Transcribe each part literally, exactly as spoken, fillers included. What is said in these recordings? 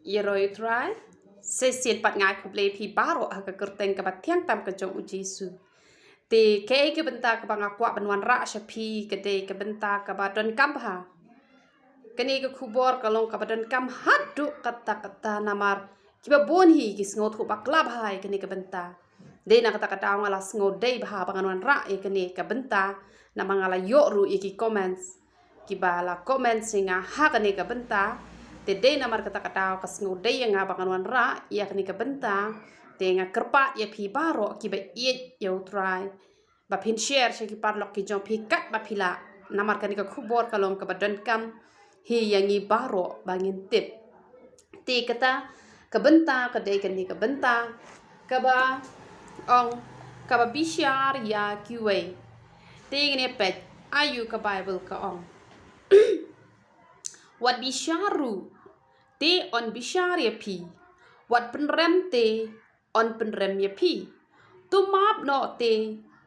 Ïaroh ïa u Trai. Shisien pat nga ai khublei phi baroh ha ka kyrteng kaba thiang tam ka jong u Jisu. Te kaei ka bynta kaba nga kwah ban wanrah sha phi ka dei ka bynta kaba donkam bha. Kane ka khubor ka long kaba donkam haduh katta katta namar kiba bun hi ki sngewthuh bakla bha ïa kane ka bynta. Dei na kata ka daw nga la sngew dei bha ba ngan wanrah ïa kane ka bynta namar nga la ïoh ruh ïa ki comments kiba la comment ïa nga ha kane ka bynta. Te dei namar kata ka daw ka sngew dei ïa nga ba ngan wanrah ïa kane ka bynta. Te nga kyrpad ïa phi baroh kiba ïeit ïa u Trai ba phin share sha ki paralok ki jong phi katba phi lah. Namar kane ka khubor ka long kaba donkam hi ïa ngi baroh ba ngin tip. Te kata ka bynta ka dei kane ka bynta kaba ong kaba bishar ïa kiwei. Te ngin ïa peit aïu ka Baibl ka ong. Wat bishar ruh te yn bishar ïa phi. Wat pynrem te yn pynrem ïa phi. To map noh te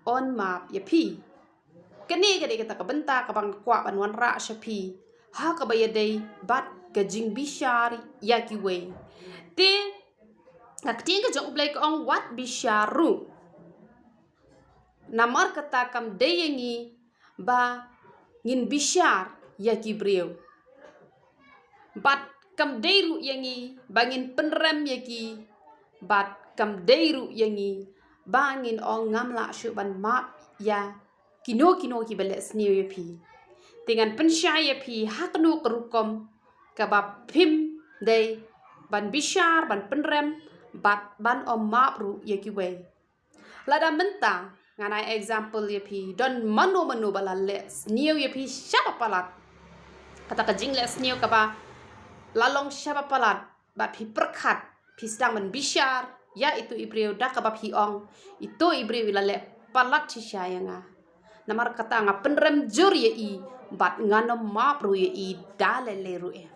yn map ïa phi. Kane ka dei kata ka bynta kaba nga kwah ban wanrah sha phi ha kaba ïadei bad ka jingbishar ïa kiwei. Te ka ktien ka jong u Blei ka ong wat bishar ruh. Namar kata kam dei ïa ngi ba ngin bishar ïa ki briew. Bad kam dei ruh ïa ngi ba ngin pynrem ïa ki. Bad kam dei ruh ïa ngi ba ngin ong ngam lah shuh ban map ïa kino kino kiba leh sniew ïa phi. Te ngan pynshai ïa phi ha kano ka rukom kaba phim dei ban bishar, ban pynrem bad ban ym map ruh ïa kiwei. Lada mynta ngan ai example ïa phi, don mano mano ba la leh sniew ïa phi shaba palat. Kata ka jingleh sniew kaba la long shaba palat bad phi pyrkhat, phi sdang ban bishar ïa itu i briew da kaba phi ong, itu i briew i la leh palat shisha ïa nga. Namar kata nga pynrem jur ïa i bad ngan ym map ruh ïa i da lei lei ruh eh.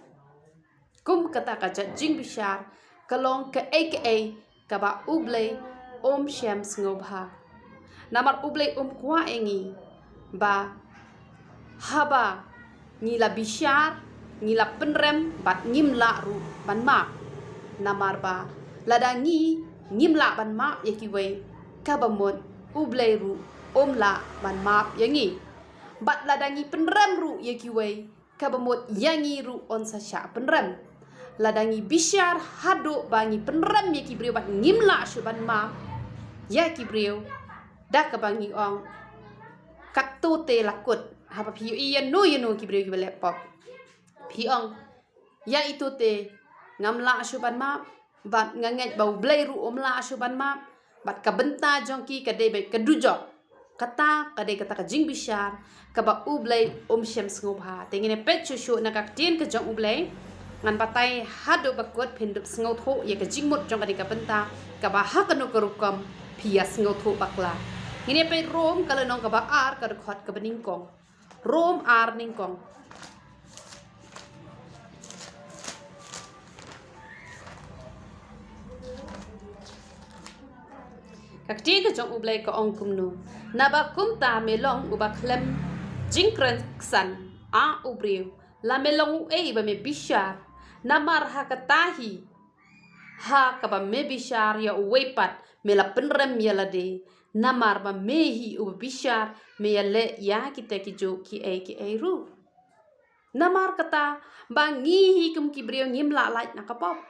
Kum kata ka jait jingbishar ka long kaei kaei kaba U Blei um shem sngewbha. Namar U Blei um kwah ïa ngi ba haba ngi la bishar, ngi la pynrem bad ngim lah ruh ban map. Namar ba lada ngi ngim lah ban map ïa kiwei, kaba mut U Blei ruh um lah ban map ïa ngi. Bad lada ngi pynrem ruh ïa kiwei, kaba mut ïa ngi ruh un sa shah pynrem. Lada ngi bishar haduh ba ngi pynrem ïa ki briew bad ngim lah shuh ban map ïa ki briew, da kaba ngi ong, katto te la kut, haba phi ïohi ïano ïano ki briew kiba leh pop, phi ong, ïa ito te ngam lah shuh ban map. Bad nga ngeit ba U Blei ruh um lah shuh ban map. Bad ka bynta jong ki ka dei beit ka dujok. Kata ka dei kata ka jingbishar kaba U Blei um shem sngewbha. Te ngin ïa peit shuh shuh na ka ktien ka jong U Blei. Ngan batai haduh ba kut phin dup sngewthuh ïa ka jingmut jong kane ka bynta kaba ha kano ka rukom phi ïa sngewthuh bakla. Ngin ïa peit Rom ka lynnong kaba ar ka dkhot kaba nyngkong. Rom ar nyngkong. Ka ktien ka jong U Blei ka ong kumno. Naba kumta me long uba khlem jingkren ksan, a u briew, la me long uei ba me bishar. Namar ha kata hi ha kaba me bishar ïa uwei pat me la pynrem ïa lade. Namar ba me hi uba bishar me ïaleh ïa kita kijuh kiei kiei ruh. Namar kata ba ngi hi kum ki briew ngim lah lait na ka pop.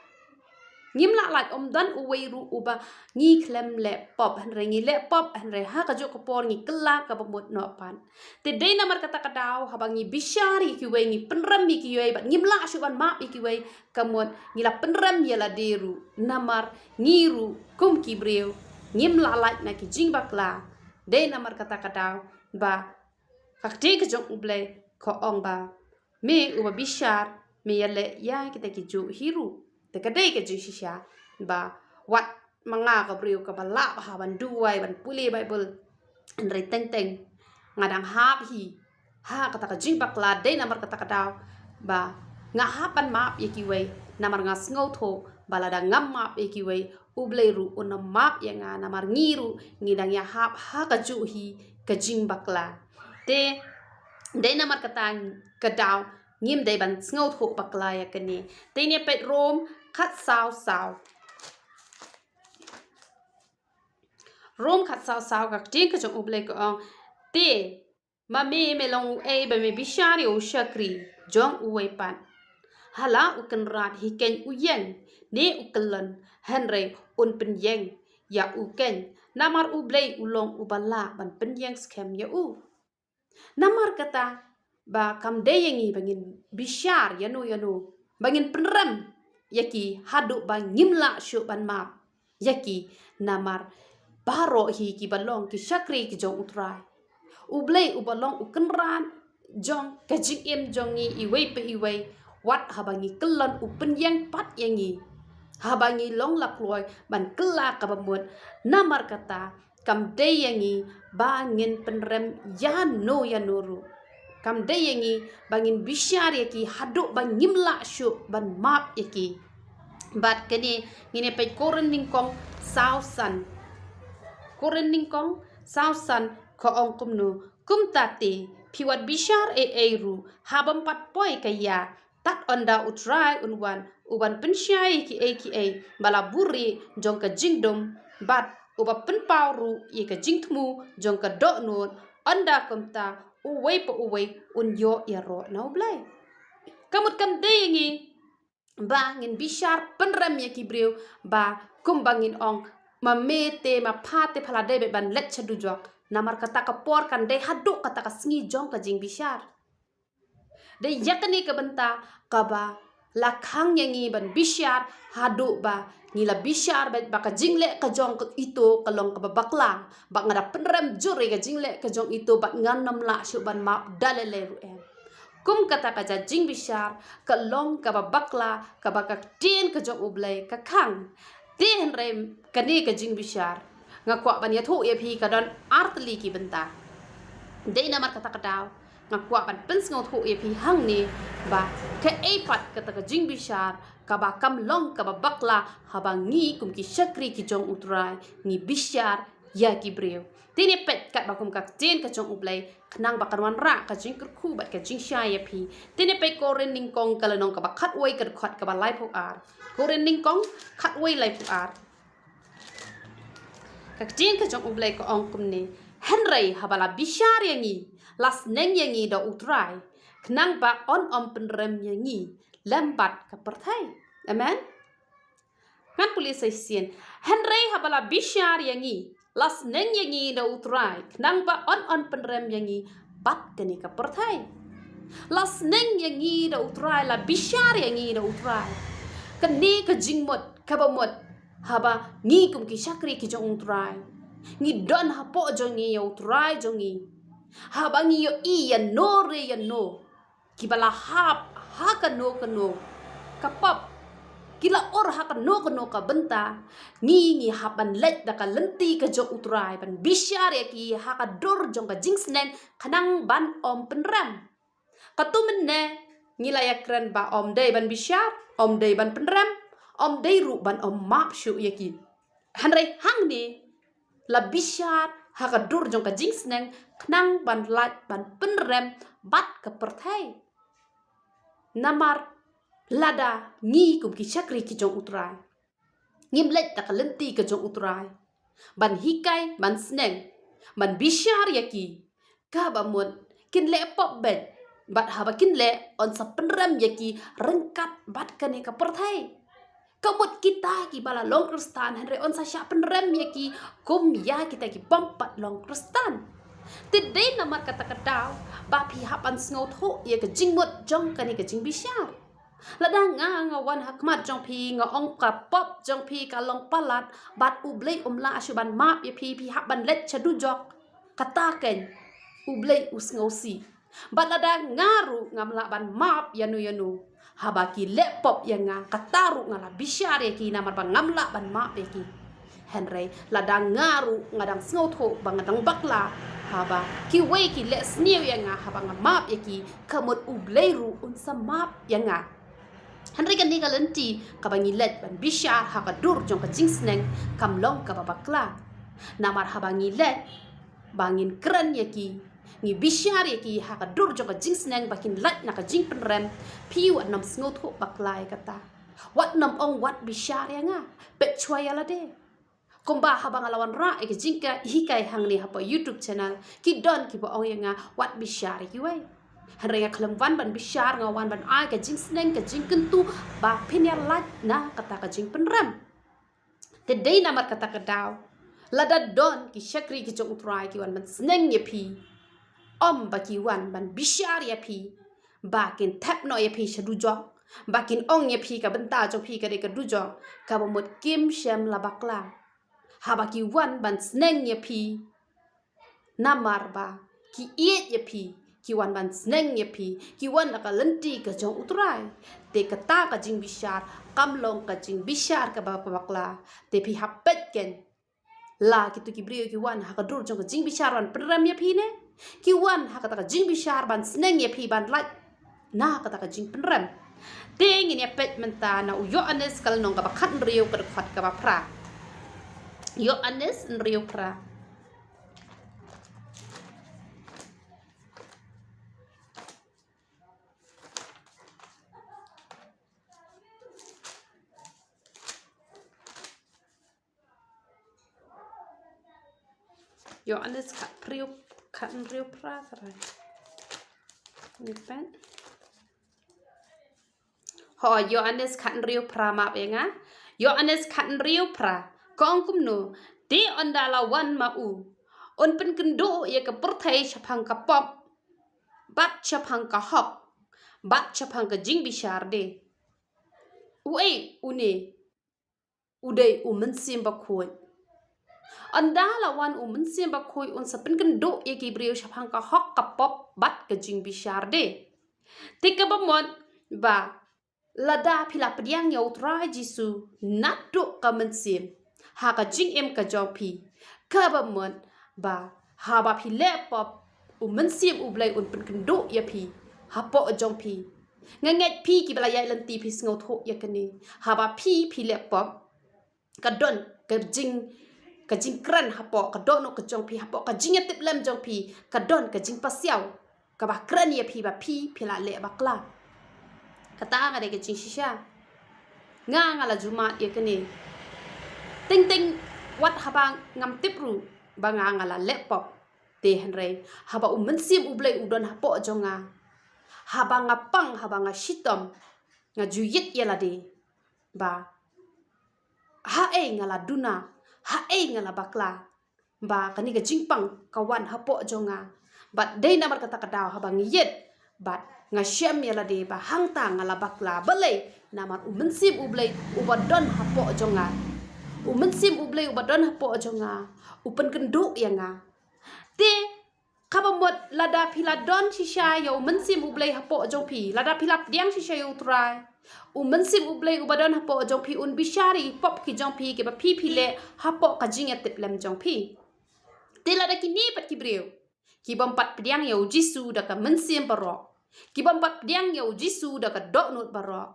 Ngim lah lait, um don uwei ruh uba ngi khlem leh pop, hynrei ngi leh pop, hynrei ha kajuh ka por ngi kylla kaba mut noh pat. Te dei namar kata ka daw haba ngi bishar ïa kiwei, ngi pynrem ïa kiwei bad ngim lah shuh ban map ïa kiwei, ka mut ngi la pynrem ïa lade ruh. Namar ngi ruh kum ki briew ngim lah lait na ki jingbakla. Dei namar kata ka daw ba ka ktien ka jong U Blei ka ong ba me uba bishar me ïaleh ïa kita kijuh hi ruh. Te ka dei ka jingshisha ba wat ma nga ka briew kaba lah bha ban duwai ban pule Baibl, hynrei teng teng nga dang hap hi ha kata ka jingbakla. Dei namar kata ka daw ba nga hap ban map ïa kiwei, namar nga sngewthuh ba lada ngam map ïa kiwei, U Blei ruh un ym map ïa nga, namar ngi ruh ngi dang ïahap ha kajuh hi ka jingbakla. Te dei namar kata ka daw ngim dei ban sngewthuh bakla ïa kane. Te ngin ïa peit Rom khat saw saw. Rom khat saw saw, ka ktien ka jong U Blei ka ong, te ma me me long uei ba me bishar ïa u shakri jong uwei pat? Hala u kynrad hi keiñ u ïeng ne u kyllon, hynrei un pynïeng ïa u keiñ, namar U Blei u long uba lah ban pynïeng skhem ïa u. Namar kata ba kam dei ïa ngi ba ngin bishar ïa no ïa no, ba ngin pynrem ïa ki haduh ba ngim lah shuh ban map ïa ki, namar baroh hi kiba long ki shakri ki jong U Trai. U Blei uba long u kynrad jong ka jingim jong ngi iwei pa iwei, wat haba ngi kyllon u pynïeng pat ïa ngi. Haba ngi long la kloi ban kylla kaba mut, namar kata kam dei ïa ngi ba ngin pynrem ïa no ïa no ruh. Kam dei ïa ngi ba ngin bishar ïa ki haduh ba ngim lah shuh ban map ïa ki. Bad kane ngin ïa peit Korinth nyngkong saw san. Korinth nyngkong saw san ka ong kumno, kumta te phi wat bishar ei ei ruh, ha bym pat poi ka ïa, tad ynda U Trai un wan, uban pynshai kiei kiei ba la buhrieh jong ka jingdum, bad uba pynpaw ruh ïa ka jingthmu jong ka dohnud, ynda kumta uwei pa uwei un ïoh ïaroh na U Blei. Ka mut kam dei ïa ngi ba ngin bishar pynrem ïa ki briew, ba kumba ngin ong, ma me te ma pha te pha la dei beit ban leit sha dujok. Namar kata ka por kan dei haduh kata ka sngi jong ka jingbishar. Dei ïa kane ka bynta kaba la khang ïa ngi ban bishar haduh ba ngi la bishar beit ba ka jingleh ka jong ito ka long kaba bakla, ba nga da pynrem jur ïa ka jingleh ka jong ito bad ngan ym lah shuh ban map da lei lei ruh em. Kum kata ka jait jingbishar ka long kaba bakla, kaba ka ktien ka jong U Blei ka khang. Te hynrei kane ka jingbishar nga kwah ban ïathuh ïa phi ka don ar tylli ki bynta. Dei namar kata ka daw nga kwah ban pynsngewthuh ïa phi hangne ba kaei pat kata ka jingbishar kaba kam long kaba bakla, haba ngi kum ki shakri ki jong U Trai ngi bishar ïa ki briew. Te ngin peit katba kum ka ktien ka jong U Blei, khnang ba kan wanrah ka jingkyrkhu bad ka jingshai ïa phi. Te ngin peit Korinth nyngkong ka lynnong kaba khatwei ka dkhot kaba laiphew ar. Korinth nyngkong khatwei laiphew ar. Ka ktien ka jong U Blei ka ong kumne, hynrei haba la bishar ïa ngi, la sneng ïa ngi da U Trai, khnang ba un ym pynrem ïa ngi lem bad ka pyrthei. Amen. Ngan pule sa shisien. Hynrei haba la bishar ïa ngi, la sneng ïa ngi da U Trai, khnang ba un ym pynrem ïa ngi bad kane ka pyrthei. La sneng ïa ngi da U Trai, la bishar ïa ngi da U Trai. Kane ka jingmut kaba mut, haba ngi kum ki shakri ki jong U Trai, ngi don hapoh jong ngi ïa U Trai jong ngi. Haba ngi ïohi ïa no re ïa no kiba la hap ha kano kano ka pop, ki la ur ha kano kano ka bynta, ngi ngi hap ban leit da ka lynti ka jong U Trai ban bishar ïa ki ha ka dur jong ka jingsneng, khnang ban ym pynrem. Katto mynne ngi la ïakren ba ym dei ban bishar, ym dei ban pynrem, ym dei ruh ban ym map shuh ïa ki. Hynrei hangne la bishar ha ka dur jong ka jingsneng, khnang ban lait ban pynrem bad ka pyrthei. Namar lada ngi kum ki shakri ki jong U Trai, ngim leit da ka lynti ka jong U Trai ban hikai, ban sneng, ban bishar ïa ki, kaba mut kin leh pop beit, bad haba kin leh, un sa pynrem ïa ki ryngkat bad kane ka pyrthei. Ka mut kita kiba la long Khristan, hynrei un sa shah pynrem ïa ki kum ïa kita ki bym pat long Khristan. Te dei namar kata ka daw ba phi hap ban sngewthuh ïa ka jingmut jong kane ka jingbishar. Lada nga nga wan ha khmat jong phi, nga ong ka pop jong phi ka long palat, bad U Blei um lah shuh ban map ïa phi, phi hap ban leit sha dujok, kata keiñ U Blei u sngewsih. Bad lada nga ruh ngam lah ban map ïa no ïa no, haba ki leh pop ïa nga, kata ruh nga la bishar ïa ki namar ba ngam lah ban map ïa ki. Hynrei lada nga ruh nga dang sngewthuh ba nga dang bakla, haba kiwei ki leh sniew ïa nga haba nga map ïa ki, ka mut U Blei ruh un sa map ïa nga. Hynrei kane ka lynti kaba ngi leit ban bishar ha ka dur jong ka jingsneng kam long kaba bakla. Namar haba ngi leit ba ngin kren ïa ki, ngi bishar ïa ki ha ka dur jong ka jingsneng ba kin lait na ka jingpynrem, phi wat nym sngewthuh bakla ïa kata. Wat nym ong wat bishar ïa nga. Peit shuwa ïa lade. Kumba haba nga la wanrah ïa ka jinghikai hangne hapoh YouTube channel, ki don kiba ong ïa nga wat bishar ïa kiwei. Hynrei nga khlem wan ban bishar, nga wan ban ai ka jingsneng, ka jingkyntu ba phin ïa lait na kata ka jingpynrem. Te dei namar kata ka daw, lada don ki shakri ki jong U Trai ki wan ban sneng ïa phi, ym ba ki wan ban bishar ïa phi ba kin thep noh ïa phi sha dujok, ba kin ong ïa phi ka bynta jong phi ka dei ka dujok, kaba mut kim shym la bakla. Haba ki wan ban sneng ïa phi, namar ba ki ïeit ïa phi, ki wan ban sneng ïa phi, ki wan na ka lynti ka jong U Trai. Te kata ka jingbishar kam long ka jingbishar kaba bakla. Te phi hap peit kein, la kitu ki briew ki wan ha ka dur jong ka jingbishar ban pynrem ïa phi ne, ki wan ha kata ka jingbishar ban sneng ïa phi ban lait na kata ka jingpynrem. Te ngin ïa peit mynta na u Ïoannis ka lynnong kaba khathynriew, ka dkhot kaba phra. Ïoannis hynriew phra. Ïoannis khathynriew, khathynriew phra, trai. Ni pen. Ho, Ïoannis khathynriew phra, map ïa nga. Ïoannis khathynriew phra. Ka ong kumno, te ynda la wan ma u, un pynkynduh ïa ka pyrthei shaphang ka pop, bad shaphang ka hok, bad shaphang ka jingbishar de. Uei une? U dei u Mynsiem Bakhuid. Ynda la wan u Mynsiem Bakhuid un sa pynkynduh ïa ki briew shaphang ka hok, ka pop bad ka jingbishar de. Te kaba mut ba lada phi la pdiang ïa U Trai Jisu naduh ka mynsiem ha ka jingim ka jong phi, kaba mut ba haba phi leh pop, u Mynsiem U Blei un pynkynduh ïa phi hapoh jong phi. Nga ngeit phi kiba la ïaid lynti phi sngewthuh ïa kane. Haba phi, phi leh pop, ka don ka jing, ka jingkren hapoh ka dohnud ka jong phi, hapoh ka jingïatiplem jong phi, ka don ka jingpasiaw kaba kren ïa phi ba phi, phi la leh bakla. Kata ka dei ka jingshisha. Nga, nga la ju mad ïa kane. Teng teng wat haba ngam tip ruh ba nga, nga la leh pop. Te hynrei haba u Mynsiem U Blei u don hapoh jong nga, haba nga pang, haba nga shitom, nga ju ïit ïa lade ba haei nga la duna, haei nga la bakla, ba kane ka jingpang ka wan hapoh jong nga. Bad dei namar kata ka daw haba nga ïit bad nga shem ïa lade ba hangta nga la bakla. Balei? Namar u Mynsiem U Blei uba don hapoh jong nga, u Mynsiem U Blei uba don hapoh jong nga u pynkynduh ïa nga. Te kaba mut lada phi la don shisha ïa u Mynsiem U Blei hapoh jong phi, lada phi la pdiang shisha ïa U Trai, u Mynsiem U Blei uba don hapoh jong phi un bishar ïa ki pop ki jong phi kiba phi, phi leh hapoh ka jingïatiplem jong phi. Te lada kine pat ki briew ki bym pat pdiang ïa u Jisu da ka mynsiem baroh, ki bym pat pdiang ïa u Jisu da ka dohnud baroh,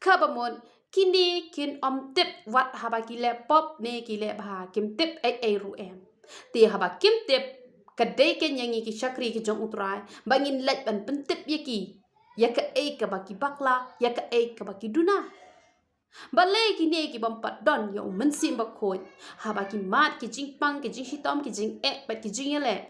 kaba mut kine kin ym tip wat haba ki leh pop ne ki leh bha, kim tip ei ei ruh em. Te haba kim tip, ka dei kein ïa ngi ki shakri ki jong U Trai ba ngin leit ban pyntip ïa ki ïa kaei kaba ki bakla, ïa kaei kaba ki duna. Balei kine ki bym pat don ïa u Mynsiem Bakhuid, haba ki mad ki jingpang, ki jingshitom, ki jingeh bad ki jingïaleh?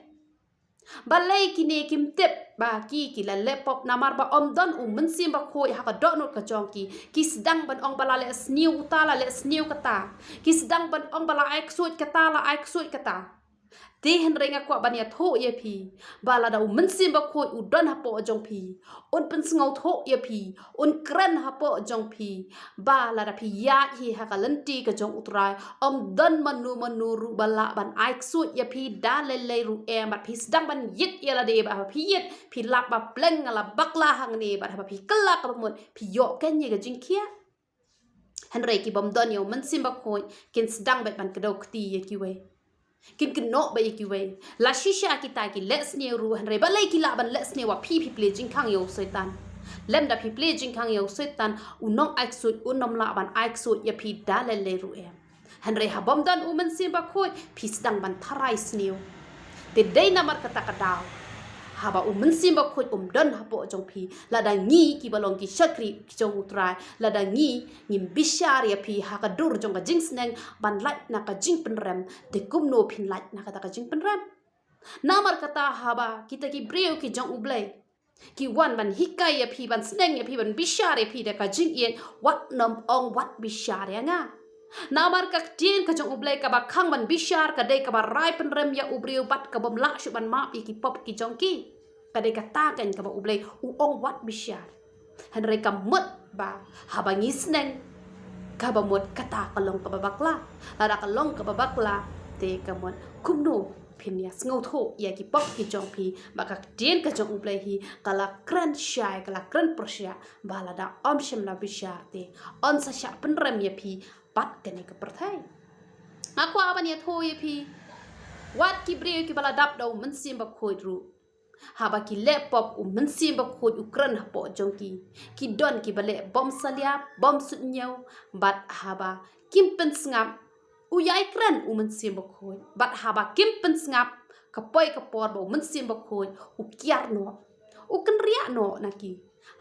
Balei kine kim tip ba ki, ki la leh pop? Namar ba ym don u Mynsiem Bakhuid ha ka dohnud ka jong ki. Ki sdang ban ong ba la leh sniew uta, la leh sniew kata. Ki sdang ban ong ba la ai ksuid kata, la ai ksuid kata. Te hynrei nga kwah ban ïathuh ïa phi ba lada u Mynsiem Bakhuid u don hapoh jong phi, un pynsngewthuh ïa phi, un kren hapoh jong phi, ba lada phi ïaid hi ha ka lynti ka jong U Trai, ym don mano mano ruh ba lah ban ai ksuid ïa phi da lei lei ruh em. Bad phi sdang ban ïit ïa lade, bad haba phi ïit phi lap ba pleng nga la bakla hangne, bad haba phi kylla kaba mut phi ïoh kein ïa ka jingkhiah. Hynrei ki bym don ïa u Mynsiem Bakhuid kin sdang beit ban kdew kti ïa kiwei, kin kynnoh beit ïa kiwei. La shisha kita ki leh sniew ruh, hynrei balei ki lah ban leh sniew? Ba phi, phi plie jingkhang ïa u Soitan. Lymda phi plie jingkhang ïa u Soitan, u nong ai ksuid un ym lah ban ai ksuid ïa phi da lei lei ruh em. Hynrei ha bym don u Mynsiem Bakhuid phi sdang ban tharai sniew. Te dei namar kata ka daw Haba u Mynsiem Bakhuid um don hapoh jong phi, lada ngi kiba long ki shakri ki jong U Trai, lada ngi ngim bishar ïa phi ha ka dur jong ka jingsneng ban lait na ka jingpynrem, te kumno phin lait na kata ka jingpynrem? Namar kata haba kita ki briew ki jong U Blei ki wan ban hikai ïa phi, ban sneng ïa phi, ban bishar ïa phi da ka jingïeit, wat nym ong wat bishar ïa nga. Namar ka ktien ka jong U Blei kaba khang ban bishar ka dei kaba rai pynrem ïa u briew bad ka bym lah shuh ban map ïa ki pop ki jong ki. Ka dei kata keiñ kaba U Blei u ong wat bishar. Hynrei ka mut ba haba ngi sneng, kaba mut kata ka long kaba bakla. Lada ka long kaba bakla, te ka mut kumno phin ïa sngewthuh ïa ki pop ki jong phi, ba ka ktien ka jong U Blei hi ka la kren shai, ka la kren pyrshah ba lada ym shym la bishar te yn sa shah pynrem ïa phi bad kane ka pyrthei. Nga kwah ban ïathuh ïa phi, wat ki briew kiba la dap da u Mynsiem Bakhuid ruh, haba ki leh pop u Mynsiem Bakhuid u kren hapoh jong ki. Ki don kiba leh bymsalia, bymsuidñiew, bad haba kim pynsngap, u ïai kren u Mynsiem Bakhuid. Bad haba kim pynsngap, ka poi ka por ba u Mynsiem Bakhuid u kiar noh, u kynriah noh na ki.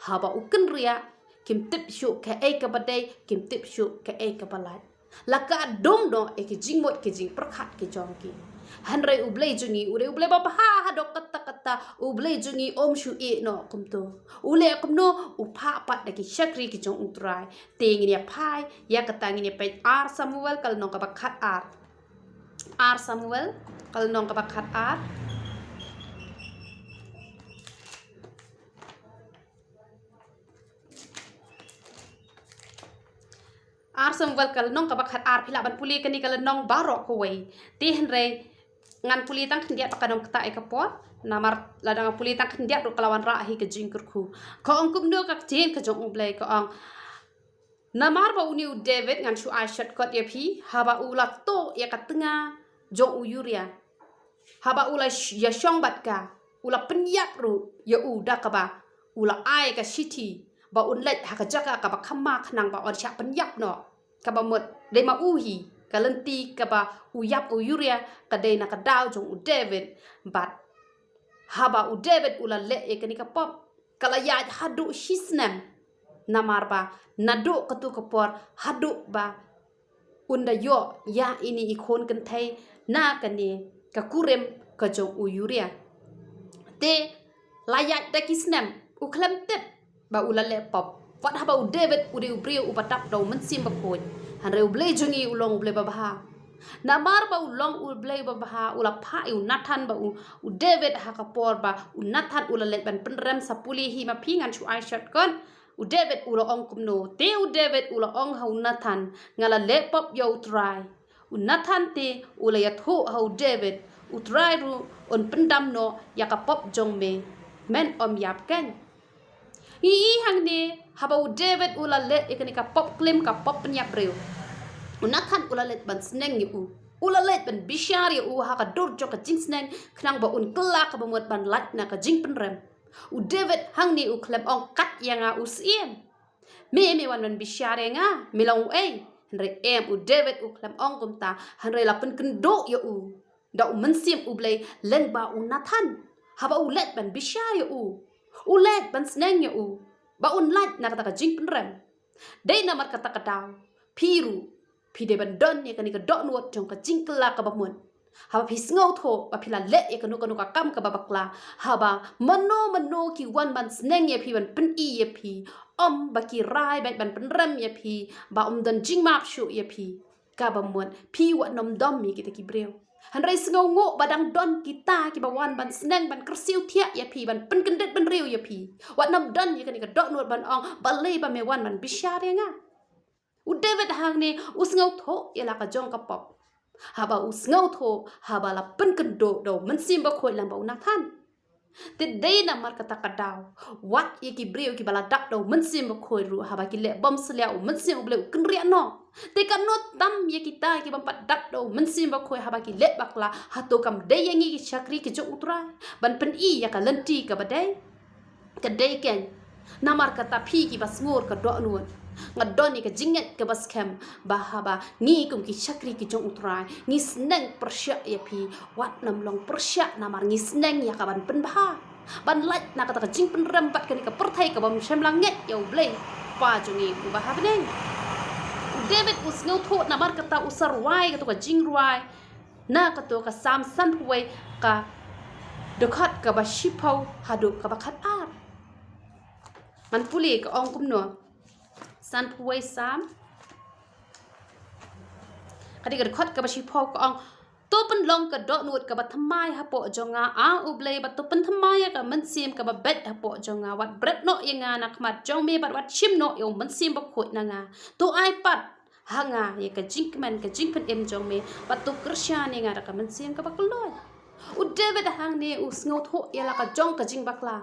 Haba u kynriah, kim tip shuh kaei kaba dei, kim tip shuh kaei kaba lait. La ka dum noh ïa ki jingmut ki jingpyrkhat ki jong ki. Hynrei U Blei jong ngi u dei U Blei babha haduh katta katta. U Blei jong ngi um shu ïeh noh kumto. U leh kumno? U phah pat da ki shakri ki jong U Trai. Te ngin ïa phai ïa kata, ngin ïa peit Ar Samuel ka lynnong kaba khatar. Ar Samuel ka lynnong kaba khatar. Ar Samuel ka lynnong kaba khatar, phi lah ban pule kane ka lynnong baroh kawei. Te hynrei ngan pule tang khyndiat ba ka dang ktah ïa ka por. Namar lada ngan pule tang khyndiat ruh ka la wanrah hi ka jingkyrkhu. Ka ong kumno ka ktien ka jong U Blei, ka ong: Namar ba une u David, ngan shu ai shortcut ïa phi, haba u la tuh ïa ka tnga jong u Uriah, haba u la sh-, ïa shong bad ka, u la pynïap ruh ïa u da kaba u la ai ka shithi ba un leit ha ka jaka kaba kham ma khnang ba un shah pynïap noh. Kaba mut dei ma u hi ka lynti kaba u ïap u Uriah ka dei na ka daw jong u David. Bad haba u David u la leh ïa kane ka pop, ka la ïaid haduh shisnem. Namar ba naduh kato ka por haduh ba un da ïoh ïa ine i khun kynthei na kane ka kurim ka jong u Uriah. Te la ïaid da ki snem, u khlem tip ba u la leh pop. Wat haba u David u dei u briew uba dap da u Mynsiem Bakhuid, hynrei U Blei jong ngi u long U Blei babha. Namar ba u long U Blei babha, u la phah ïa u Nathan ba u, u David ha ka por ba u Nathan u la leit ban pynrem. Sa pule hi ma phi, ngan shu ai shortcut. U David u la ong kumno? Te u David u la ong ha u Nathan: Nga la leh pop ïa U Trai. U Nathan te u la ïathuh ha u David: U Trai ruh un pyndam noh ïa ka pop jong me. Men ym ïap keiñ. Ngi i hangne, haba u David u la leh ïa kane ka pop klim, ka pop pynïap briew, u Nathan u la leit ban sneng ïa u. U la leit ban bishar ïa u ha ka dur jong ka jingsneng khnang ba un kylla kaba mut ban lait na ka jingpynrem. U David hangne u khlem ong kat ïa nga u syiem. Me, me wan ban bishar ïa nga, me long uei? Hynrei em, u David u khlem ong kumta, hynrei la pynkynduh ïa u da u Mynsiem U Blei lyngba u Nathan. Haba u leit ban bishar ïa u, u leit ban sneng ïa u ba un lait na kata ka jingpynrem. Dei namar kata ka daw phi ruh phi dei ban don ïa kane ka dohnud jong ka jingkylla kaba mut. Haba phi sngewthuh ba phi la leh ïa kano kano ka kam kaba bakla, haba mano mano ki wan ban sneng ïa phi, ban pyni ïa phi, ym ba ki rai beit ban pynrem ïa phi, ba ym don jingmap shuh ïa phi, kaba mut phi wat nym dom ïa kita ki briew. Hynrei sngewnguh ba dang don kita kiba wan ban sneng, ban kyrsiew thiah ïa phi, ban pynkyndit bynriew ïa phi. Wat nym don ïa kane ka dohnud ban ong balei ba me wan ban bishar ïa nga. U David hangne u sngewthuh ïa la ka jong ka pop. Haba u sngewthuh, haba la pynkynduh da u Mynsiem Bakhuid lyngba u Nathan. Te dei namar kata ka daw, wat ïa ki briew kiba la dap da u Mynsiem Bakhuid ruh, haba ki leh bymsalia, u Mynsiem U Blei u kynriah noh. Te katno tam ïa kita ki bym pat dap da u Mynsiem Bakhuid, haba ki leh bakla, hato kam dei ïa ngi ki shakri ki jong U Trai ban pyni ïa ka lynti kaba dei? Ka dei keiñ. Namar kata phi kiba sngur ka dohnud, nga don ïa ka jingngeit kaba skhem ba haba ngi kum ki shakri ki jong U Trai ngi sneng pyrshah ïa phi, wat nym long pyrshah, namar ngi sneng ïa ka ban pynbha. ban lait na kata ka jingpynrem bad kane ka pyrthei ka bym shym la ngeit ïa U Blei Kpa jong ngi uba ha bneng. U David u sngewthuh namar kata u sa rwai kato ka jingrwai na kato ka Salm sanphew wei ka dkhot kaba shiphew haduh kaba khatar. Ngan pule ka ong kumno. Sanphew wei Salm. Ka dei ka dkhot kaba shiphew ka ong, to pynlong ka dohnud kaba thymmai hapoh jong nga, A U Blei, bad to pynthymmai ïa ka mynsiem kaba beit hapoh jong nga. Wat bret noh ïa nga na khmat jong me bad wat shim noh ïa U Mynsiem Bakhuid na nga. To ai pat ha nga ïa ka jingkmen ka jingpynim jong me bad to kyrshan ïa nga da ka mynsiem kaba kylluid. U David hangne u sngewthuh ïa la ka jong ka jingbakla.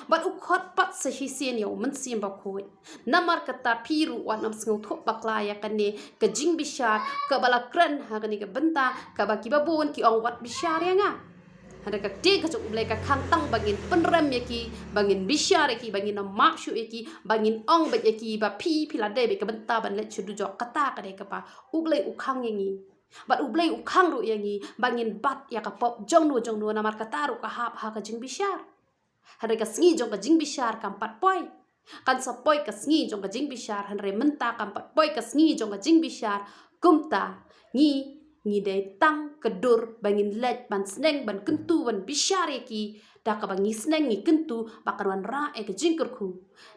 Bad u khot pat sa shisien ïa U Mynsiem Bakhuid. Namar kata phi ruh wat nym sngewthuh bakla ïa kane ka jingbishar kaba la kren ha kane ka bynta kaba kiba bun ki ong wat bishar ïa nga. Hynrei ka ktien ka jong U Blei ka khang tang ba ngin pynrem ïa ki, ba ngin bishar ïa ki, ba ngin nym map shuh ïa ki, ba ngin ong beit ïa ki ba phi phi la dei beit ka bynta ban leit sha dujok. Kata ka dei kaba U Blei u khang ïa ngi. Bad U Blei u khang ruh ïa ngi ba ngin bat ïa ka pop jongno jongno namar kata ruh ka hap ha ka jingbishar. Hynrei ka sngi jong ka jingbishar kam pat poi. Kan sa poi ka sngi jong ka jingbishar, hynrei mynta kam pat poi ka sngi jong ka jingbishar. Kumta ngi, ngi dei tang ka dur ba ngin leit ban sneng ban kyntu ban bishar ïa ki da kaba ngi sneng ngi kyntu ba kan wanrah ïa ka jingkyrkhu.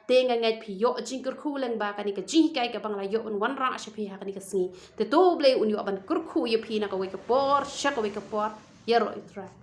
Te nga ngeit phi ïoh jingkyrkhu lyngba kane ka jinghikai kaba nga la ïoh ban wanrah sha phi ha kane ka sngi. Te to U Blei un ïoh ban kyrkhu ïa phi na kawei ka por sha kawei ka por. Ïaroh Ïa Trai.